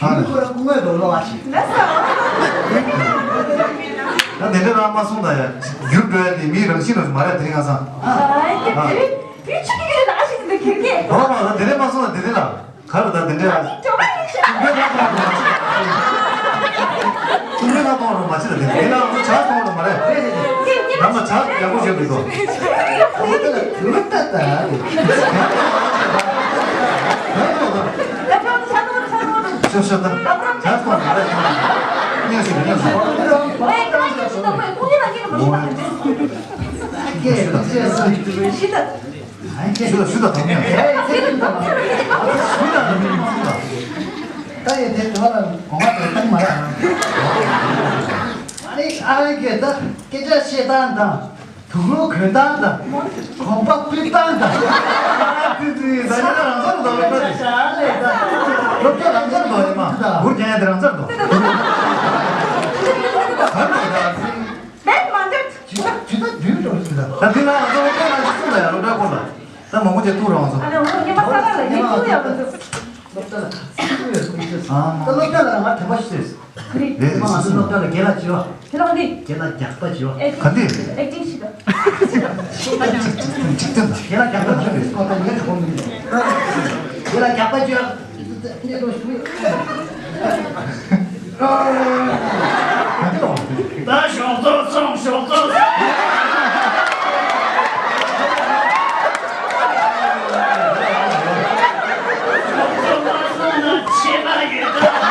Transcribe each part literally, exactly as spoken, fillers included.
ཨ་ནི། ཁོ་རང་སྐུ་ངོ་དོ་ལོ་བ་ཆེ། ད་དེ་འདྲ་རང་མ་གསུངས་ད་ཡ། འགྱུར་འགྲོ་ཡ་དེ་མིའི་རང་བཞིན་རང་བཞིན་མ་རེད་དེ་རིང་ང་སང་། ཨ་ཡ་དེ་རིང་དེ་ཆུ་ཀི་ཀི་ལ་ཞིག་འདི་ཁེར་གེ། ཨོ་མ་ད་དེ་འདྲ་མ་གསུངས་ད་དེ་འདྲ་ལ། ག་རེ་ད་དེ་འདྲ་ཡ། ཅོ་མ་ཡིན་ཤག་ཀུན་སློང་གཏོང་རོགས་མ་བྱེད་ད་དེ་འདྲ་ལ། ང་ཚོ་ཇ་གཏོང་རོགས་མ་རེད། ད་མ་ཇ་ཡག་པོ་བྱེད་དགོས་དོ། ཨོ་ད་ལ་དུ་ད་ད། ཤོ་ཤོ་ད། ཇ་གཏོང་རོགས་མ་རེད། ཉོ་ཤིག་ཉོ་ཤིག་ཞུ་དང་ཞུ་དང་དམ་ཉམས། ཞུ་དང་དམ་ཉམས་ཞུ་དང་། ད་ཡི་དེ་དོ་ལ་གོང་མ་དེ་བཏང་མ་ར། ཨ་ནི་ཨ་རང་གིས་ད་སྐད་ཆ་བཤད་སྟངས་དང་དུག་ལོག་གོན་སྟངས་དང་གོམ་པ་སྤུས་སྟངས་དང་། ཨ་ཙི་ཙི་ད་ནི་རང་སོར་འདོགས་པ་ཞིག་སློབ་གྲྭ་རང་སོར་འདོགས་ཡིན་མ་འུར་རྒྱག་ཡ་དེ་རང་སོར་འདོགས། ད་ནི་ད་ཙི། ཇི་ལྟར་ཇི་ལྟར་འདུལ་འགྲོ་ཞིག་ལ། ད་འདི་ལ་ང་ཚོ་སློབ་གྲྭ་ནང་ཅི་གསུངས་ལ་ཡ། སློབ་གྲྭ་སྐོར་ལ་ད་མང་པོ་ཅིག་ཐུག་རོགས་ང་ཚོ། ཨ་ལེ་ཨོ་ཉི་མ་ས་ལ་ལ་ཡིན་ཐུག་ཡ་ང་ཚོ། སློབ་གྲྭ་ལ་ཁ་སང་ཐུག་ཡོད་ཁུལ་ཤོད་སོང་། ད་སློབ་གྲྭ་ལ་ང་དྲན་པ་ཞིག་ཟེར། ཁ་རི། རེད་རེད། ང་ཚོ་སློབ་གྲྭ་ལ་རྒན་ལགས་བྱི་བ། ཁྱེད་རང་འདི། རྒན་ལགས་རྒྱགས་པ་བྱི་བ། ག་འདི། ཨེག་ཊིང་ཞིག་ག་ཅིག་ཅིག་ཅིག་ཅིག་ཅིག་རྒན་ལགས་རྒྱགས་པ་བྱི་བ། ཁོ་ད་ངས་གོ་མི་འདུག་རྒན་ལགས་རྒྱགས་པ་བྱི་བ། ད་ཞོགས་ཚོགས་སོང་། ཞོགས་ཚོགས་སོང་། ཞོགས་ཚོགས་མ་སོང་ན་ཆད་པ་ཡོད་ད།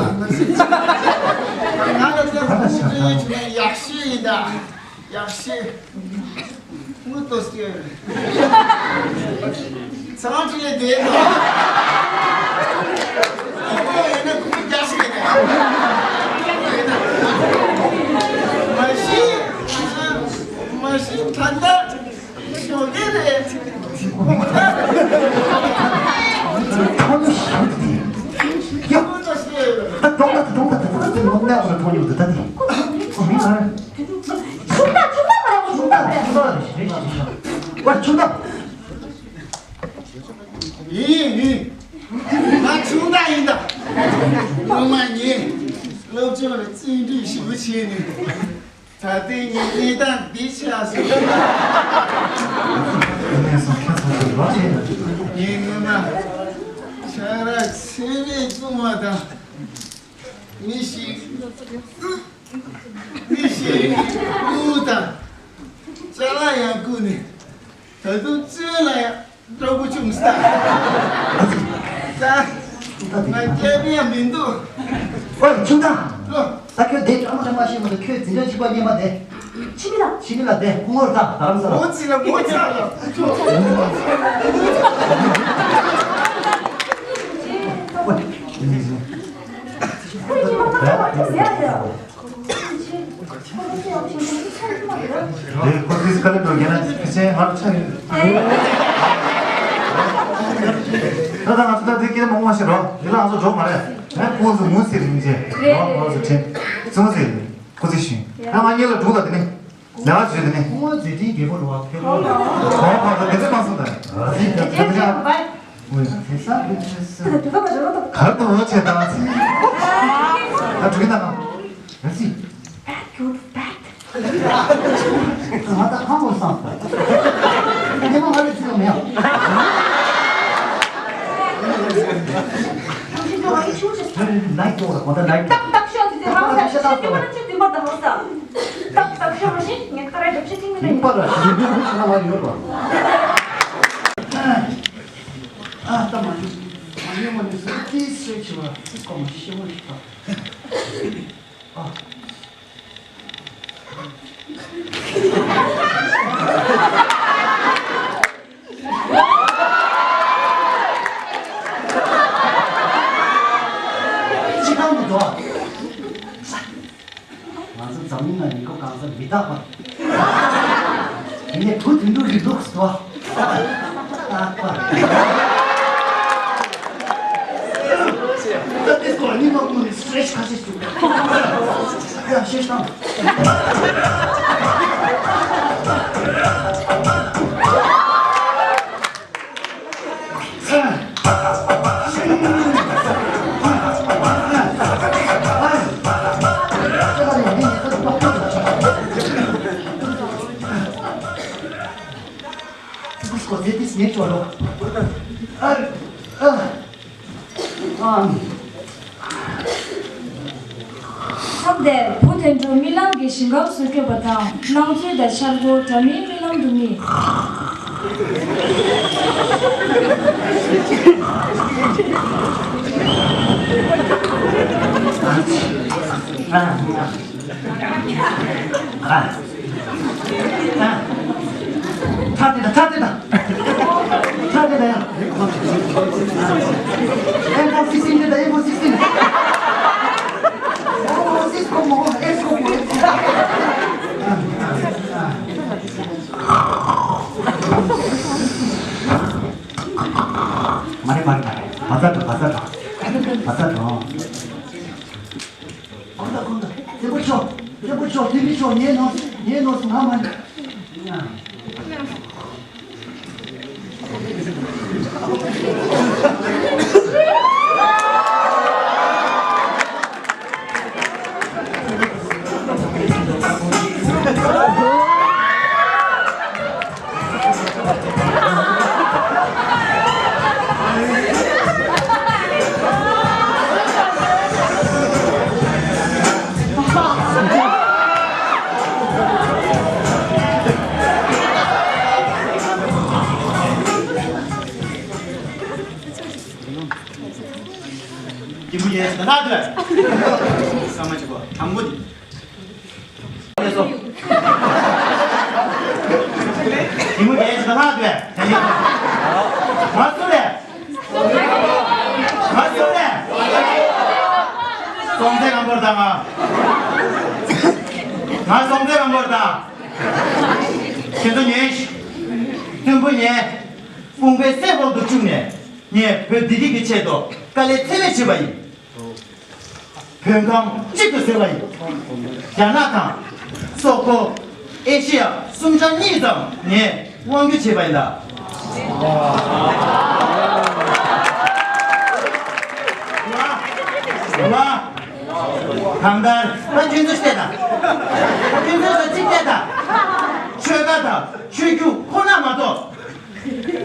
ང་ལ་ཚེ་ཁོང་ཁྲོ་ཡོད་བྱུང་ན་ཡག་ཤོས་ཡིན་ད། ཡག་ཤོས། དངུལ་ཏོ་སྐྱེ། ཚང་ཁྲི་ལས་བསྡད་དོ། ཡིན་ན་ཁོང་རྒྱ་ཤོས་ཡིན་ད། མ་གཞི། མ་གཞི་ད་ལྟ། ཞོགས་ཀས་རེད། ཁོང་ཞོགས་ཀས། ཡ། ད་གྲོང་ད་ད་གྲོང་ད་ད་ད་ད་ནོར་གནས་བ་ལ་གྲོང་ཡོད་ད་ད་དེ། ཨོ་མི་ང་། ཆུང་ད་ཆུང་ད་མ་རེད། ཆུང་ད་ཆུང་ད་རེད་རེད་རེད། ཨོ་ཆུང་ད། ཡིན་ཡིན། ང་ཆུང་ད་ཡིན་ད། སློབ་མ་ངས་སློབ་སྦྱོང་ལ་བརྩོན་འགྲུས་ཞེ་པོ་བྱས་ནས། ད་ལྟའི་ངའི་གནས་སྟངས་འདི་ཆགས་སོང་། ངས་སོང་ཁྱེད་ཚོ་ལ་རོགས་བྱས་ན། ངས་སྔོན་མ་ཆང་རག་ཚད་མེད་བཙོང་བ་དང་། མི་ཞིག་མི་ཞིག་བཀུག་དང་། ཅ་ལག་ཡང་བཀུག་ནས། ད་དུང་བཙོན་ལ་ཡང་། སྤྲང་པོ་ཆུང་ས། ས། ང་སྐྱེ་བ་མི་འདུག་ཨོ་ཆུང་ཐང་། ལོ། ད་ཁྱོད་དེ་སྤྲང་མོ་སྤྲང་མ་ཤེས་མ་གཏོགས་ཁྱོད་འཛིན་གྲྭ་གཅིག་པ་སྙེ་མ་དེ། ཕྱི་མི་ལ། ཕྱི་མི་ལ་དེ་ཁོང་ངོར་ད་རྡ་རམ་ས་ལ། མོ་ཙི་ལ་མོ་ཙི་ལ། ཨོ། ཁོ་ཡིན་མ་ཁ་ཁ་ཁ་ཁ་ཟེར་ཡ། རེད། ཁོ་ཕི་སི་ཁ་ལེ་འགྲོ་རྒྱལ་ན་ཕི་ཆེན་ཧར་ཆ་ཡོད། ད་ད་ང་ཚོ་ད་དེ་སྐད་མང་པོ་ཞིག་རོ། དེ་ལ་ང་ཚོ་འགྲོ་མ་རེད། ང་ཁོང་ཚོ་མུ་སི་རིང་རྗེ་རོ། ང་ཚོ་ཁྲིན་ཙུང་ཟེར་ཁོ་ཚེ་ཤུན། ད་ང་གཉིས་ལ་འགྲོ་ལ་དེ་ནི་ལ་བ་བྱོས་དེ་ནི། ཁོང་ཚེ་ཁྲིན་རྒྱལ་པོ་རོ་བ་ཕེབས་རོ། ཁོང་ཁོང་ཚོ་དེ་ཚོ་མ་སོང་ད། དེ་ཚོ་ཡང་བའི། ཨོ་ཡ། དེ་ས་དེ་ཚོ་ས། གར་དུ་འོ་ཆེ་དང་ཚེ། ད་དྲུག་གི་ནང་། Merci. Bad, good, bad. ང་ད་ཧང་གོ་སང་། ཉི་མ་ང་ལ་ཚིག་མེད། ནའི་ཏོ་ལ་གོ་ད་ནའི་ཏོ། ཏག་ཏག་ཤོག་ཅིག་ཧང་སང་། ཉི་མ་ཅིག་དེ་མ་ད་ཧང་སང་། ཏག་ཏག་ཤོག་ཅིག་ཁ་ར་རྒྱབ་ཆེ་ཐིང་མི་ནི་ཡིན་པ་ར་ཞིག་ཡིན་པའི་ཁུ་ཆུ་ན་མ་ཡོད་པ། ཨ་ད་མ་ཡིན། མ་ཡོད་མ་ནི་སུ་ཏི་སེ་ཆུ་བ་ཏི་ཀོ་མ་ཤི་ཤི་མ་ཤི་པ། ཨ། ཅི་གང་མི་འདུག་ང་ཚོ་འཛམ་གླིང་ལ་ཉེན་ཁ་གང་ས་མི་རྟག་པ། དེ་ནས་བུ་དུད་འགྲོ་རིགས་ལུགས་སུ་རྟག་པ། ད་དེ་སྐོར་ཉི་མ་ཀུན་ནས་སི་ཊེ་ཆི་ཁ་ཤས་ཤིག་ཡ་ཤེས་དང་། སྐབས་དེར་བུ་དོན་གྲུབ་རྨི་ལམ་གྱི་ཞིང་ཁམས་སུ་བསྐྱོད་པ་དང་སྣང་ཚུལ་དང་འཆར་སྒོ་འདྲ་མིན་རྨི་ལམ་དུ་རྨིས། ཁྲག་དེ་དང་ཁྲག་དེ་དང་། ཁྲག་དེ་དང་ཡང་། ཨེམ་ཕོར་སིག་སི་ཊིན་དེ་དང་ཨེམ་ཕོར་སིག་སི་ཊིན། ཨེམ་ཕོར་སིག་སི་ཊིན་ཁོ་མོ་ཨེམ་ཕོར་སིག་སི་ཊིན། མ་རེད་མ་རེད་མ་རེད། བ་ཚྭ་འགྲོ་བ་ཚྭ་འགྲོ་བ་ཚྭ་འགྲོ། ཁོང་ད་ཁོང་ད། བཙན་པོ་མཆོག་བཙན་པོ་མཆོག་བཙན་པོ་མཆོག་ངའི་ནོར་ངའི་ནོར་སུ་མ་མ་ནི། ཡིན་པོ་ཡིན་ཟེར་ན་དུས། ས་མ་ཅིག་གོ་དང་པོ་དེ། ཡིན་པོ་ཡིན་ཟེར་ན་དུས། ང་སུ་རེད། ང་སུ་རེད། སྲོང་བཙན་སྒམ་པོ་དང་ང་། ང་སྲོང་བཙན་སྒམ་པོ་དང་། ཁྱེད་ཚོ་ཉོན་ཞིག་བཙན་པོ་ཉན། དཔུང་པའི་སེ་འོག་ཏུ་བཅུག་ནས་ངས་བོད་བདེ་སྐྱིད་ཀྱི་ཆེད་དུ་དཀའ་ལས་ཚད་མེད་བྱས་པ་ཡིན། བོད་ཁམས་གཅིག་ཏུ་བཟོས་པ་ཡིན། རྒྱ་ནག་དང་། སོག་པོ། ཨེ་ཤི་ཡ་གསུམ་ཆ་གཉིས་ཙམ་ངས་དབང་སྒྱུར་བྱས་པ་ཡིན་ད། ལ། ལ། གང་ལྟར་ད་ཁྱོད་ཚོ་བལྟས་དང་། ཁྱོད་ཚོ་ད་གཅིག་བལྟས་དང་། ཆོལ་ཁ་དང་ཆོས་བརྒྱུད་ཁོ་ན་མ་གཏོགས།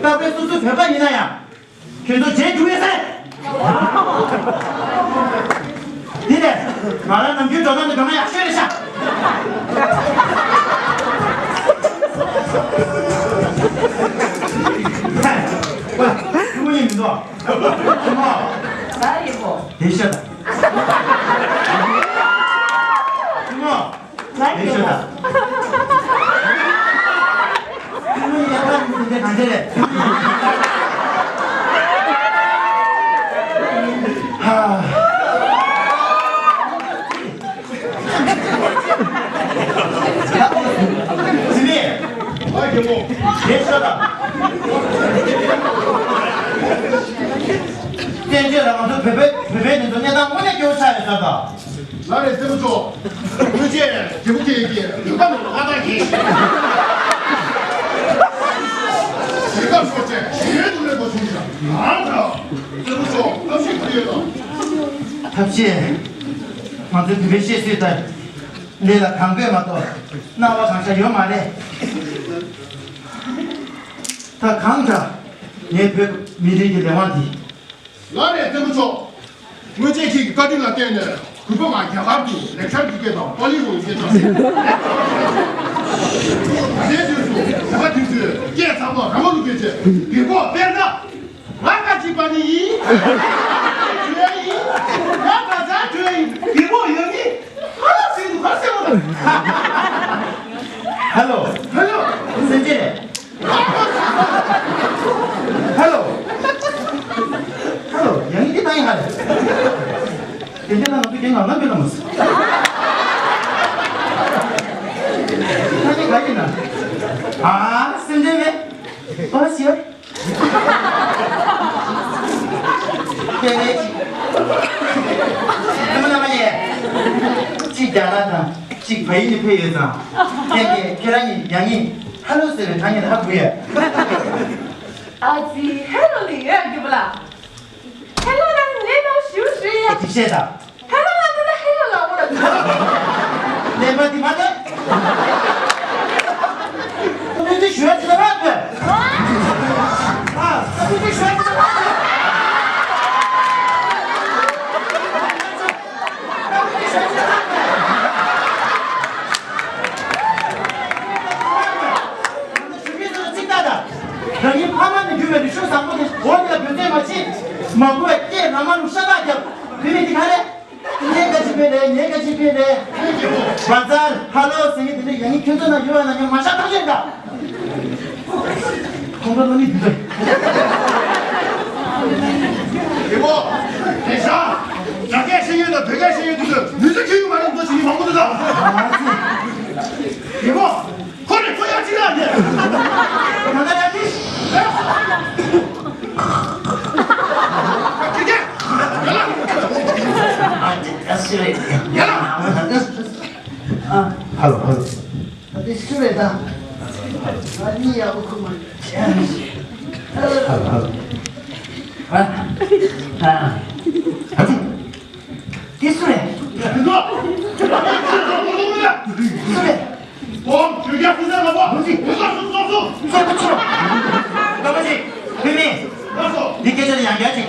སྐབས་རེ་སོ་སོའི་བོད་པ་ཡིན་ན་ཡང་། ཁྱོད་ཚོ་རྗེས་འཇུག་ཡོད་ཟེར། འདི་ནས་ང་རང་ནམ་རྒྱུན་འགྲོ་སྟངས་དེ་འགྲོ་ན་ཡག་ཤོས་རེད་ཤག་ཨོ། ཁྱོད་མོ་ཡིན་མི་འདུག་ཁྱོད་མོ། ད་ཡིན་གོ་དེ་ཤ་ད། ཁྱོད་མོ། ལ་ཡོད་ལ། བཙན་བྱོལ་ལ་ང་ཚོ་བོད་པའི་བོད་པའི་དེ་ཚོ་གནས་སྟངས་དངོས་གནས་སྐྱོ་བོ་ཆགས་ཡོད་ས་དང་། ལགས་རེད་བཙན་པོ་མཆོག་སྔོན་ཆད་རྒྱལ་པོ་ཁྱེད་ཀྱིས་རིག་པ་ནང་ལ་མངའ་བདག་ཡིན། གཞིས་ཀ་རུ་སོགས་བཅས་ཞི་བའི་ཐོག་ནས་འགོ་བྱུང་ཞིང་ང་རང་ཚོ་བཙན་པོ་མཆོག་ཐབས་ཤེས་ག་རེ་ཡོད་དམ། ཐབས་ཤེས། ང་ཚོའི་བོད་པའི་བཤད་སྲོལ་ལྟར་ལས་ལ་གང་དགོས་མ་གཏོགས་སྣང་བ་གང་ཤར་ཡོད་མ་རེད། ད་གང་ལྟར་ངའི་བོད་མི་རིགས་ཀྱི་ལས་དབང་འདི། ལགས་རེད་བཙན་པོ་མཆོག་སྔོན་ཆད་ཁྱེད་ཀྱི་བཀའ་དྲིན་ལ་བརྟེན་ནས་གུས་པ་མ་རྒྱ་གར་གྱི་ལེགས་སྦྱར་འདི་སྐད་དང་པཱ་ལི་འོ་སྐད་དང་། རྒད་པོ་དཔེར་ན། ང་ཁ་ཅིག་པ་ནི་ཡིན། ང་ཁ་ཅིག་པ་ནི་ཡིན། ང་ཁ་ཅིག་པ་ནི་ཡིན། རྒད་པོ་ཡོད་ནི། ཧ་ལོ་ཟེར་འདུག་ག་ཟེར་བ་དང་། ཧ་ལོ། ཧ་ལོ། སེམས་ཅན་རེད། ཧ་ལོ། ཧ་ལོ། ཡང་འདི་ད་ཡིན་ཧ་ལེ། དེ་འདྲ་ན་ང་ཚོ་རྒན་ང་ང་འདོད་ན་མ་སོང་། ད་ནི་ག་ཡིན་ན། ཨ། སེམས་ཅན་རེད། ཨོ་ཤི་ཡོད། ཁྱེད་རེད། ཁྱེད་མ་ལ་མ་ཡེ། གཅིག་རྒྱ་ལ་དང་གཅིག་བལ་ཡུལ་ནས་ཕེབས་ཡོད་ཙང་། ཁྱེད་ཀྱིས་ཁྱེད་རང་གཉིས་ཡང་སྙིང་ཧ་ལོ་ཟེར་བའི་ཐ་སྙད་ཧ་གོ་ཡ། ཨ་ཙི་ཧེ་ལོ་ལི་ཡོད་རྒྱུ་བ་ལ། ཧེ་ལོ་རང་ལས་ནོ་ཞུ་ཞུ་ཡ། ཨེ་ཅིག་བཤད་དང་། ཧེ་ལོ་ལ་ད་ལྟ་ཧེ་ལོ་ལ་འོ་ལ། ལས་པ་འདི་མ་ཐེ། ཁོ་མི་འདི་ཞུ་ཡ་ཅི་ལ་རག་དགོས། ཨ། ཁོ་མི་འདི་ཞུ་ཡ་ཅི་ལ་རག་དགོས། རང་གི་ཕ་མ་ནས་བརྒྱུད་པའི་རིག་གཞུང་བཟང་པོ་དེ་འོག་ལ་འབྱོར་ཚད་མ་ཆེ། མ་གོ་བའི་སྐད་རང་མ་རུ་ཤ་སྟག་རྒྱབ། བུད་མེད་འདི་ག་རེ། ངས་ག་ཅི་ཕེ་རེད། ངས་ག་ཅི་ཕེ་རེད། བ་ཛར་ཧ་ལོ་ཟེར་གི་དེ་འདྲ་ཡང་ཁྱོད་ཚོ་ན་ཡོད་བ་ན་ཡང་མ་ཤ་ཐག་ཆོད་ད། ཁོང་ཁྲོ་ལ་ནི་འདི་ཚོ། རྒད་པོ། དེ་ཤ། རྒྱ་སྐད་ཤེས་ཡོད་ན་བོད་སྐད་ཤེས་ཡོད་དུས་ཚོད་མི་ཚེ་ཁྱོད་ཡོད་མ་རེད་འདུག་ཅིག་མང་པོ་འདུག་ད། རྒད་པོ། ཁོ་རེ་ཁོ་ཡ་ཅི་ལ་ཉེ། ད་ད་ཡ་ཅི། ཁྱེད་ཀྱ། ཡ་ལ། ཡ་ལ། ཧ་ལོ་ཧ་ལོ། ད་དེ་སུ་རེད་ད། ང་གཉིས་ཡག་པོ་ཁུག་མ་རེད། ཧ་ལོ་ཧ་ལོ། ཨ། ཨ། ཨ་ཙི། དེ་སུ་རེད། སུ་རེད། ཨོ། ཁྱོད་ཀྱ་སུ་རེད་ལབ་པ། ཨ་ཙི། སུ་རེད། སུ་རེད། སུ་རེད། སུ་རེད། སྐད་ཆ་ལ་ཡང་བསྐྱར་ཅིག་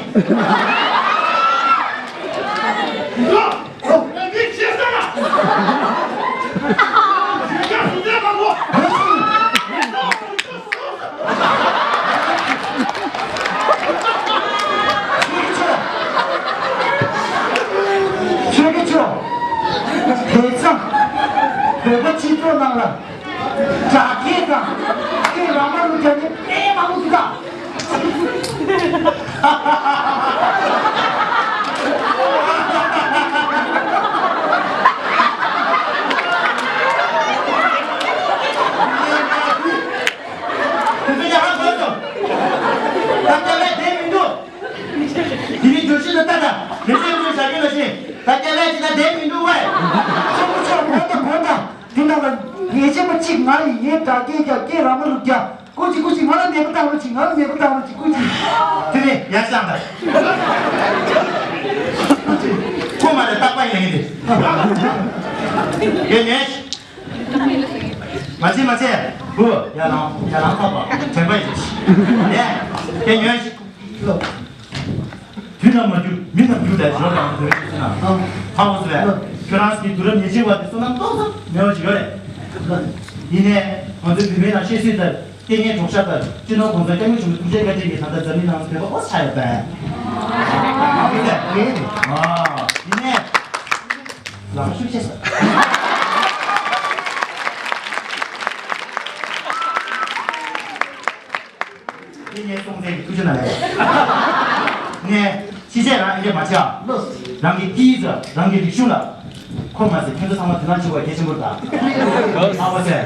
ཆོས་ཀྱི་ཆོས། དེ་ཙམ། བོད་པ་སྤྱི་ཚོགས་ནང་ལ། དྲ་རྒྱའི་སྒང་། ཁྱེད་རང་མ་ལུག་རྒྱ་ནི་དཔེ་མང་པོ་འདུག་ག་དེ་ནི་བརྗོད་གཞི་ལ་ལྟ་དང་། དེ་ཚོའི་ངོས་བྱ་རྒྱུ་ལ་ཤེས། ད་སྐད་ལས་ཅི་ད་བསྡད་མི་འདུག་བས། ཆོག་གོ་ཆོག་གོ་ད་གོ་ད། དེ་ནང་ལ་ཉེས་ཆད་པ་གཅིག་ང་ཡི་ངའི་དྲ་རྒྱའི་རྒྱ་སྐད་རང་མ་ལུག་རྒྱ། སྐུ་མཁྱེན་སྐུ་མཁྱེན། ང་ལ་ནད་པ་བཏང་རོགས་གྱིས། ང་ལ་ནད་པ་བཏང་རོགས་གྱིས། སྐུ་མཁྱེན། དེ་ནས་ཡར་བཞེངས་དང་། སྐུ་མཁྱེན། སྐུ་མ་རེད། རྟག་པ་ཡིན་ལ་ཡིན་ཏེ། ཡོད་ཉེས། མ་བྱེད་མ་བྱེད། བུ། ཡར་ལངས། ཡར་ལངས་ཁ་པ་དྲན་པ་ཡིན། ནས། དེ་ཉོན། དུས་ནམ་མ་འགྱུར་མི་ནམ་འགྱུར་ལས་ཞོར་དང་དུས་རབས་ཀྱི་ཕྱི་ནང་། ཧ་གོ་སོང་ངས། ཁྱོད་རང་ཚོའི་དུས་རབས་ཉེར་གཅིག་པ་དེ་བསོད་ནམས་ཏོག་ཙམ་མེད་པ་ཞིག་ཡོད་རེད། ཡིན་ནའི་ང་ཚོའི་བུད་མེད་ནང་བཤད་སྲོལ་ལྟར། སྐད་ངན་གྲོགས་ཤ་ལྟར་སྤྱི་ནོར་གོང་ས་སྐྱབས་མགོན་ཆེན་པོའི་ཐུགས་རྗེ་བཀའ་དྲིན་གྱིས་ད་ལྟ་འཛམ་གླིང་ནང་བོད་པ་ཨོ་ཆགས་ཡོད་པས། ཨ་ནི་དེ་རེད། ཨ། ཡིན་ནའི། ལག་ཤུགས་ཆེ་ས། དེ་ངའི་སྲོང་བཙན་གྱི་ཐུགས་རྗེ་ན་ལས། ངས་ཕྱི་བཤད་རང་ཨེ་འདྲས་མ་བྱ། རང་གི་སྐད་ཡིག་དང་རང་གི་རིག་གཞུང་ལ། ཁོ་མ་ཟད་ཁྱེད་ཚོ་ཚང་མ་དོ་སྣང་བྱེད་དགོས་གལ་ཆེན་པོ་རེད་ད། ཨ་ཁོ་ཚོས།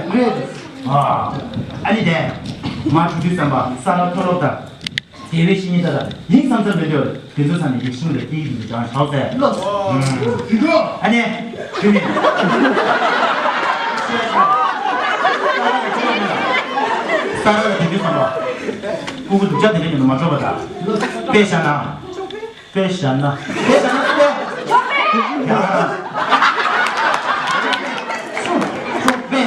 ཨ། ཨ་ནི་དེ། མ་གྲུབ་དུས་བསམ་པ་ས་ར་མཐོ་སློབ་དང་། དེ་བས་ཤེས་ཉེན་ད་ལ་ཡིན་བསམ་བསམ་མི་འདོད། དེ་ཚོ་ཚང་མས་ཡིག་གཞུང་ལ་སྐད་ཡིག་འདི་སྦྱང་བྱའོ་ཟེར། ཨ་ནི། དེ་ནི། ས་ར་ལ་དེ་འདྲ་བསམ་པ། ཕྲུ་གུ་སྡུག་ཅག་དེ་འདྲ་ཉིད་དུ་མ་འགྲོ་བ་དང་། དཔེ་བཞག་ན། དཔེ་བཞག་ན། དཔེ་བཞག་ན་དཔེ། ཡ། ཤུགས་ཤུགས་དཔེ།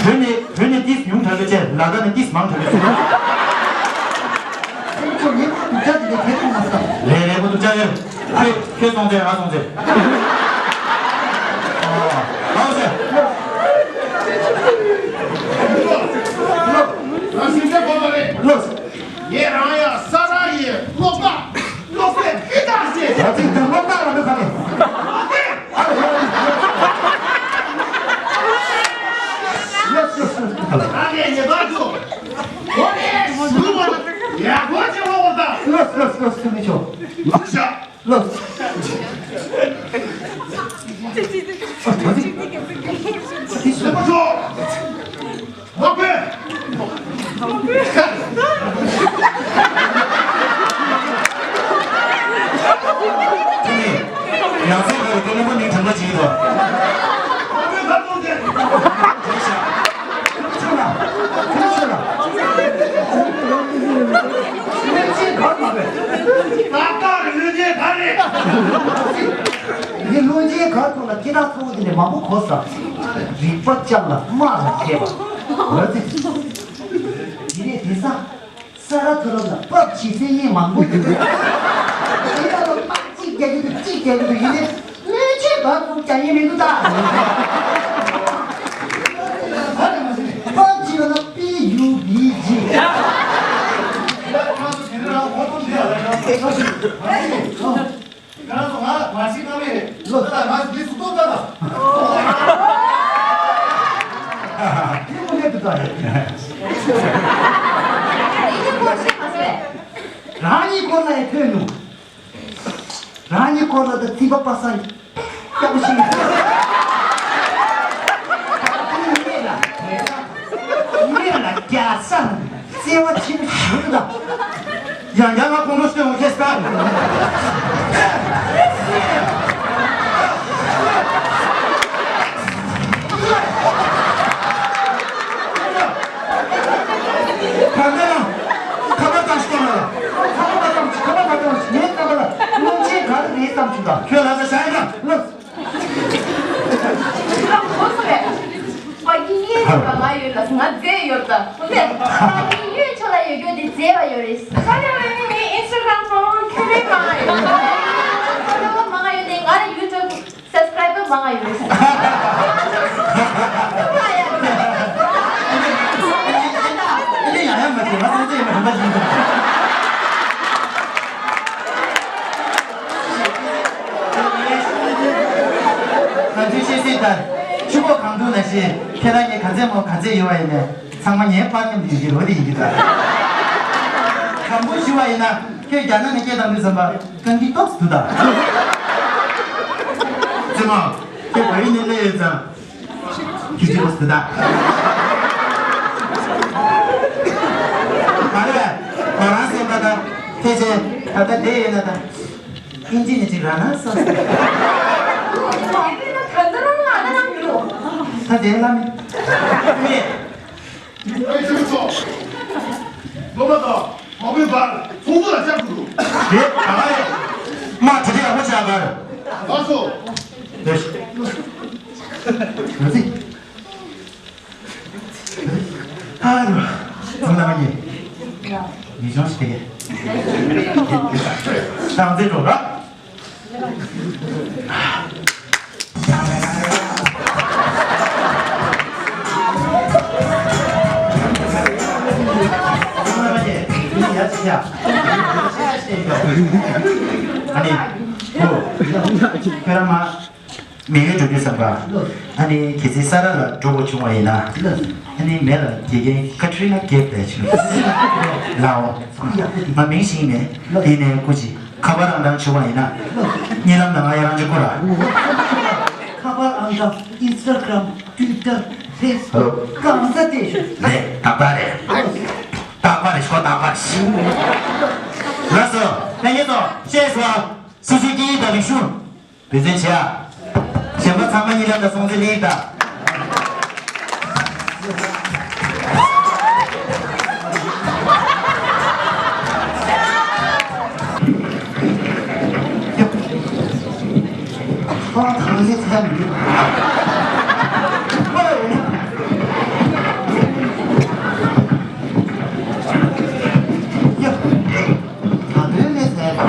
བོད་ནས་བོད་ནས་ཏིས་ཉུང་དྲགས་ཡོད་ཅེས་ལ་དྭགས་ནས་ཏིས་མང་དྲགས་ཡོད་ཅེས། ཁྱོད་ཉེ་པོ་སྡུག་ཅག་དེ་འདྲ་དེ་མཐོང་མ་སོང་། རེད་རེད། ཁོ་སྡུག་ཅག་ཡོད། ཁྱོད་ཁྱོད་སོང་ཚེ་ང་སོང་ཚེ། ཨོ། ཨོ་ཟེར། ལགས། ལགས་ལགས་ལགས། སུ་མི་ཆོག་ལགས། ཡང་སེ་ཁ་རུ་ཀོ་ལོ་མོ་ནི་དྲན་པ་བྱེད་ཀྱི་འདུག་ཆོག་ལ། ཆོག་ཆོག་ལ། ལོན་ཅན་ག་རེ་མ་རེད། ཏག་ཏག་རེད། ལོན་ཅན་ག་རེད། ངས་ལོན་ཅན་ག་ཐོག་ལ་སྐད་གྲགས་མཐོ་བོ་དེ་ནས་མང་པོ་གོ་ས། རིག་པ་ལྕགས་ལ་དམག་ལ་མཁས་པ། འོ་ཙི། དེ་ནས་དེ་ས། ས་ར་ཐོ་རོ་ལ་པབ་ཇི་ཟེར་ཡིན་མང་པོ་ཡོད། དེ་ལ་ལོ་པག་གཅིག་རྒྱག་གི་འདུག་གཅིག་རྒྱག་གི་འདུག་ཡིན་ནའི་ལོན་ཅན་ག་ཐོག་རྒྱག་ཡིན་མི་འདུག་ད། པབ་ཇི་ལ་ན་པི་ཡུ་བི་ཇི། ང་ཚོ་ང་མ་ཤི་ཀ་མེད་རེད། ལོ་ད་ང་འདི་སུ་ཏོ་ད་ད། དེ་མོ་ནས་དུ་ད་རེད། རང་ཉིད་སྐོར་ལ་ཡང་ཐོས་ནུས། རང་ཉིད་སྐོར་ལ་ད་རྩིས་པ་པ་སངས་སྐྱག་པ་ཞིག་ཡིན། ཡིན་ལ་རྒྱ་སངས། བརྩེ་བ་ཆེན་པོ་ཞུ་རྒྱུ་དང་། ཡང་ཡང་ང་ཁོང་ཁྲོ་སྟོན་འོང་ཤེས་ད། གང་ལྟར་ན། ཁ་པར་བཏང་ཤོག་ལ། ཁ་པར་བཏང་ཁ་པར་བཏང་ངའི་ཁ་པར་ལ་སྔོན་ཆད་ག་རེ་རེད་བསམ་བྱུང་ད། ཁྱོད་ལ་ས་ཞང་ཡིན་ན། ལགས། ཁོ་སུ་རེད། པ་ཀི་ཡེ་ཡོད་པ་ང་ཡོད་ལ་ང་རྫས་ཡོད་ད། ཁོ་ཚོས་པ་ཀི་ཡོད་ཆོ་ལ་ཡོད་རྒྱུ་དེ་རྫས་པ་ཡོད་རེད། ས་ཡ་རེ་ནི་ངའི་ཨིན་སི་ཊ་གྷ་རམ་ཕོ་ལོ་ཝར་ཁྱོན་རེ་མང་ཡོད། ཕོ་ལོ་ཝར་མང་ཡོད་དེ་ང་ར་ཡུ་ཊུབ་སབ་སི་ཀ་རའི་བར་མང་ཡོད་རེད། ཨ་ནི་ཡང་ཡང་མ་བྱེད་ང་སེམས་ཅན་ཡིན་པ་རིན་པ་ཅིག་འདུག་ང་ཚོའི་ཤེས་གསལ་ལྟར། ཆུ་ཁོག་གང་འདུག་ན་ཤེས། ཁྱེད་རང་གཉིས་ག་ཚད་མོ་ག་ཚད་ཡོད་པ་ཡིན་ནས་ཚང་མ་ངའི་པར་མཉམ་དུ་ཡོད་ཀྱི་རོ་དེ་ཡིན་གྱི་ད། དྲང་པོ་ཞུ་བ་ཡིན་ན་ཁྱོད་རྒྱ་ནག་ནས་སྐད་བཏང་དུས་ཙམ་པ་རྐང་གི་ཏོག་ཙམ་འདུག་ད། ཙི་མ། ཁྱོད་བལ་ཡུལ་ནས་སླེབས་ཡོད་ཙང་། ཁྱི་ཁྱི་ལོ་སི་ད། མ་རེད། ང་རང་སེམས་པ་ད། ཕལ་ཆེར་ད་ལྟ་བསྡད་ཡོད་ན་ད། ཨིན་ཇི་ནས་ཅིག་རག་ན་བསམ་སོང་། ད་དེ་ལ་མི། མི། ཨེ་ཁྱོད་ཚོ། སློབ་མ་དང་མང་པོའི་བར་ཚོགས་འདུ་ལ་བཅར་དགོས་འདུག་དེ་ག་རེད། མ་དེ་དེ་ཡག་པོ་བྱ་གར། ལགས་སོ། ལགས་སོ། ཨ་རོ། ཚང་མ་ཡིན། མི་ཆུང་ཞིག་སྟངས་འཛིན་འགྲོ་ར། ཨ་ནི། ཁྱོད་རང་མ། མི་ཡུལ་འགྲོ་དུས་ཙམ་པ། ཨ་ནི་གལ་སྲིད་ས་ར་ལ་འགྲོ་དགོས་བྱུང་བ་ཡིན་ན། ཨ་ནི་མེ་ལ་དགེ་རྒན་ཁ་ཁྲི་ལ་རྒྱབ་པའི་ཆུ། ལའོ། ང་མིང་ཞིག་མེད། ཡིན་ནའི་སྐུ་མཁྱེན་ཁ་པར་ཨང་གྲངས་བྱུང་བ་ཡིན་ན། བརྙན་ལམ་ནང་ང་ཡ་རང་གཅིག་པུ་ར། ཁ་པར་ཨང་གྲངས་ཨིན་སི་ཊ་གྷ་རམ། ཊུའི་ཊར། ཧེ་སི་བུག་གང་ས་དེ་ཞུ། རེད། རྟག་པར་རེད། རྟག་པར་རེད་ཤོག་རྟག་པར་རེད། ལགས་སོ། ལྷན་རྒྱས་ཚོ་ཤེས་སོང་། སོ་སོའི་སྐད་ཡིག་དང་རིག་གཞུང་། འབད་བརྩོན་བྱེད་ཨ། གཞན་པ་ཚང་མ་གཉིད་ལམ་ལ་སོང་ཚེ་ལེགས་དང་། ཁོང་ཐང་ལེ་ཚན་མི། ཡ། ད་དུང་ལེ་ཚན།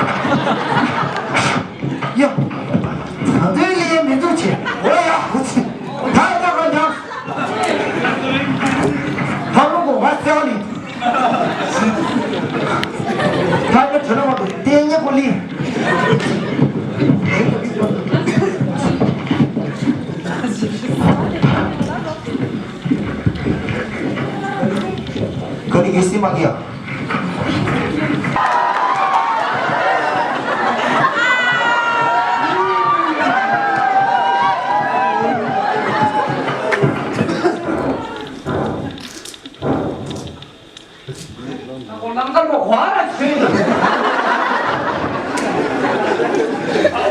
ཡ། ད་དུང་ལེ་མི་འདུག་ཆེ། འོ་ཡ། ཧུ་ཚི། ད་ཡ་ག་ཡ། ད་ལོ་གོ་བ་ཚེ་བ་ལི། ད་ཡ་ཁྱོད་རང་བ་དུ་ལྟས་ངན་པོ་ལི། ཡོད་སྲིད་མ་གི་ཡ། ཨ་ཁོ་ལང་ཀར་མོ་ཁོ་ཨ་ར་ཆོས་ཡིན།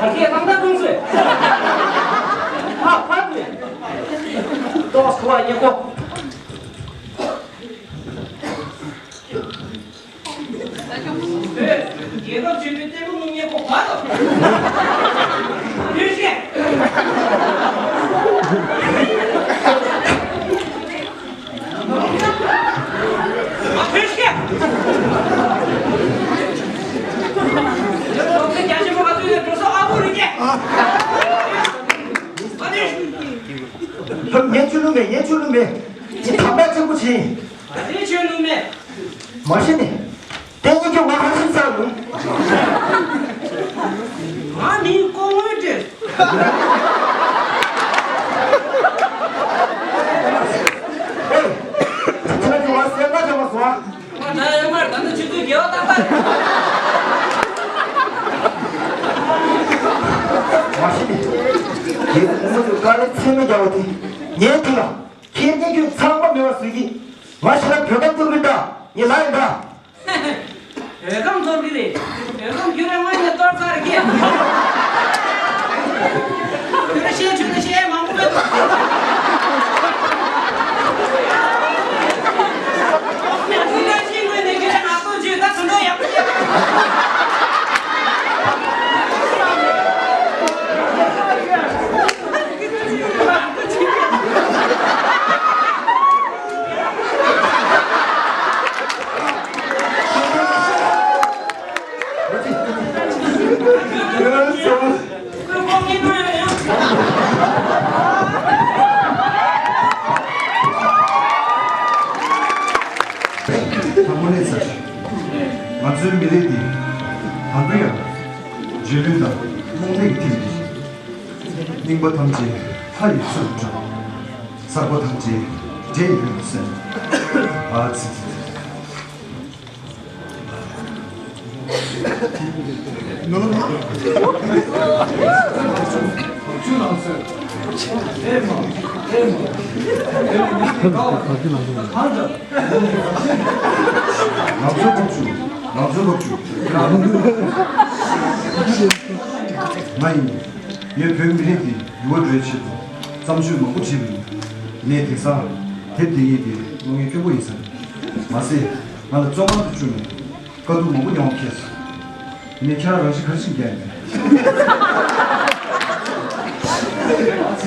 ཨ་ཁེ་ལང་ཀར་ཀུང་སུ། ཕ་ཕ་ཏུ། ཏོག་ཁོ་ཨ་ཉེ་ཁོ། རྒྱལ་ཁབ་ཆེན་པོའི་ལྟད་མོ་སྣུམ་ཉེ་ཁོ་ཕ་ཏུ། ཡོད་ཤེས། ངས་ཆུ་ལུ་མེད། ངས་ཆུ་ལུ་མེད། ངས་ཐམ་པ་ཆེན་པོ་བྱིན། ངས་ཆུ་ལུ་མེད། མ་གཞི་ནས། དེ་གཉིས་ཀྱི་ང་ཧ་ཤིང་ཚར་ལུང་། ང་ནི་ཀོང་ངོས་སྤྲད། ཨེ། ཁྱེད་ཀྱི་ང་སེམས་ན་བྱ་མ་སོང་ཨ། ང་ད་ཡོད་མར་ད་ནི་ཆུ་ཚོད་བརྒྱད་པ་བཏང་པ་རེད། མ་གཞི་ནས། དེ་ངོ་མ་ཚོ་དཀའ་ལས་ཚད་མེད་རྒྱག་པ་དེ། ངའི་དེ་ལ། ཁྱེད་གཉིས་ཀྱི་ཚང་མ་མེད་པར་བཟོས་ཀྱི། ང་ཞེ་ལ་བོད་ཁ་ཐུར་གི་འདྲ། ངས་ལབ་ཡིན་འདྲ། བོད་ཁམས་གཏོར་གི་རེད། བོད་ཁམས་ཁྱོད་རང་ངོས་ནས་གཏོར་ཚར་གི། ཁྱོད་རང་བཤད་ཁྱོད་རང་བཤད་མང་པོ་མེད་དོ། ཁྱོད་རང་བཤད་ངོས་ནས་ཁྱོད་རང་ང་གཏོར་བྱོས་ད་ཚོན་མདོག་ཡག་པོ་བྱས། དང་པོ་ནས་ཚར། ང་ཚོའི་མི་རིགས་འདི་ད་དུང་ཡང་རྗེས་ལུས་དང་རྨོངས་དད་ཀྱིས་ཐིམ་སྟེ། རྙིང་པ་ཐམས་ཅད་ལྷ་ཡི་ཚུལ་དུ་གྲགས། གསར་པ་ཐམས་ཅད་འདྲེ་ཡི་ལུས་སུ་གསལ། ཨ་ཙི་ཙི་ཙི། ནོ་ནོ་ནོ། ང་ཚོའི་སློབ་ཕྲུག་ང་ཚོའི་སློབ་ཕྲུག་ང་ཡིན། ངས་བོད་མི་རིགས་ཀྱི་ཡུ་བ་འགྲོ་བའི་ཆེད་དུ་བརྩམས་ཆོས་མང་པོ་བྲིས་པ་ཡིན། ངས་དེང་སང་དེབ་འདི་ཉིད་ཀྱི་བློ་ངན་སྐྱོ་པོ་ཡིན་ས་རེད། མ་ཟད་ང་ལ་བཙོན་ཁང་དུ་བཅུག་ནས་དཀའ་སྡུག་མང་པོ་མྱོང་ཁེལ་སོང་། ཡིན་ནའི་ཁྱེད་རང་རང་བཞིན་ག་རེ་བྱས་ནས་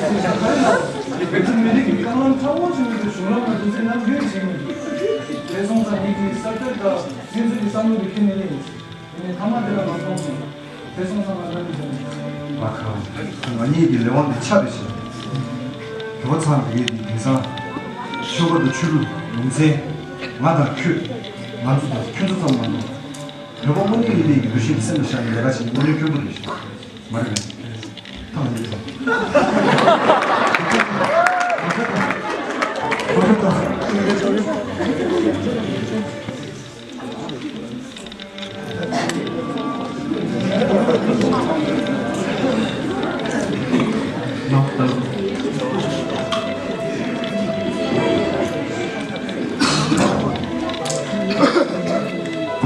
བསྡད་ཡོད་མེད། བོད་མི་རིགས་ཀྱི་རྐང་ལམ་ཁྲ་བོ་ཆེན་པོ་དེ་གཞུང་ལམ་ལ་རྒྱུན་སྲིང་གནང་རྒྱུ་ཡིན་ཞིག་མི་འདུག་དེ་སོང་ཙང་ངེད་ཀྱིས་གསར་གཏོད་དང་སྲིད་འཛིན་གྱི་བསམ་བློ་དེ་ཁྱོན་ནས་ལེན་ཡིན། དེ་ནས་མཐའ་མ་དེ་ལ་མ་སོང་ཙང་དེ་སོང་ཙང་ང་རང་གི་བྱུང་། ང་ཁ་ང་གཉིས་ཀྱི་ལས་དབང་དེ་ཆགས་རེ་བྱས། བོད་པ་ཚང་དེ་གའི་དེང་སང་ཆོལ་ཁ་དང་ཆོས་ལུགས་ལུང་ཚན་ང་དང་ཁྱོད་ང་ཚོ་དང་ཁྱོད་ཚོ་ཙམ་མ་གཏོགས། བོད་པ་དངོས་གནས་ཡིན་པའི་འདུ་ཤེས་སེམས་ལ་བཞག་ནས་ལས་ཀ་བྱེད་ཀྱི་དངོས་གནས་སྐྱོན་པོ་རེད། མ་རེད་པས། ཐང་རེད། ད་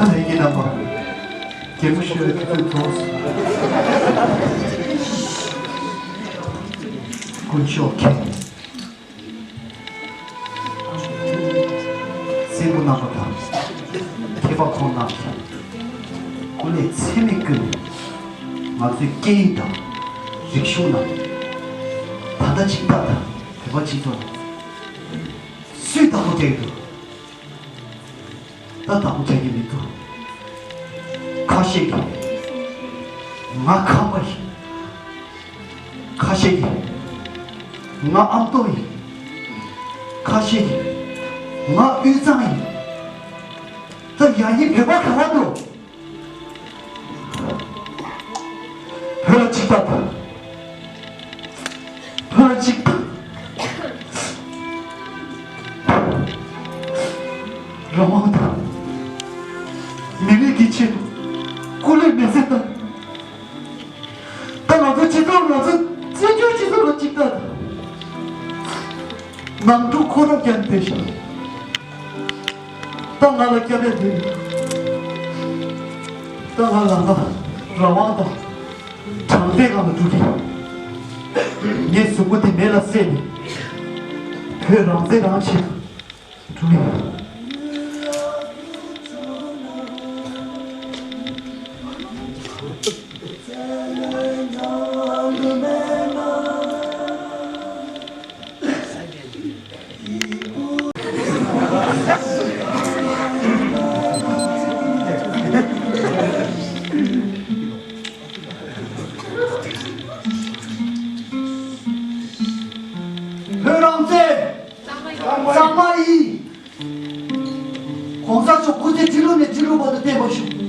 ལས་ཀྱི་རྣམ་པ། རྒྱལ་པོ་ཞུ་བའི་ཐུགས་ཁུར་ཐོག་དཀོན་མཆོག་མཁྱེན། བཙན་པོ་རྣམ་པ་དང་། མཁས་པ་ཁོང་རྣམས་ཀྱིས་སྐུ་ལས་ཚད་མེད་བསྐྱོན་ནས། ང་ཚོའི་སྐད་ཡིག་དང་རིག་གཞུང་རྣམས་ད་ལྟ་ཅིག་ཏག་ཏག་བོད་པ་སྤྱི་ཚོགས་ནང་སུས་བདག་པོ་རྒྱག་གི་འདུག་ད་བདག་པོ་རྒྱག་གི་མི་འདུག་ཁ་ཤས་ཀྱིས་ང་ཁམས་པ་ཡིན། ཁ་ཤས་ཀྱིས་ང་ཨ་མདོ་ཡིན། ཁ་ཤས་ཀྱིས་ང་དབུས་གཙང་ཡིན། ད་ཡ་ཡིན་བོད་པ་ག་བ་འདུག་བོད་ལ་གཅིག་པ་དང་། བོད་ལ་གཅིག་པ། རང་དབང་དང་། མི་རིགས་ཀྱི་ཆེད་དུ་སྐུ་ལུས་མེ་སྲེག་བཏང་། ད་ང་ཚོ་སྤྱི་ཚོགས་ང་ཚོ་བཙན་བྱོལ་སྤྱི་ཚོགས་ལ་གཅིག་ལྟ་དང་། ནང་འཁྲུག་ཁོ་རང་བསྐྱལ་ནས་བསྡད་ཤག་ད་ང་ལ་སྐྱབས་ཡ་འདི་རེད། ད་ང་ལ་ང་རང་དབང་དང་། དྲང་བདེན་ངང་ལ་འགྲོ་གི་ཡིན། ངའི་གཟུགས་པོ་འདི་མེ་ལ་བསྲེགས་ནས་བོད་རང་བཙན་རང་བྱེད་དང་། འགྲོ་གི་ཡིན། བོད་རང་བཙན་གཙང་མ་ཡིན། གོང་ས་མཆོག་སྐུ་ཚེ་ཁྲི་ལོ་ནས་ཁྲི་ལོ་བར་དུ་བརྟན་པར་ཤོག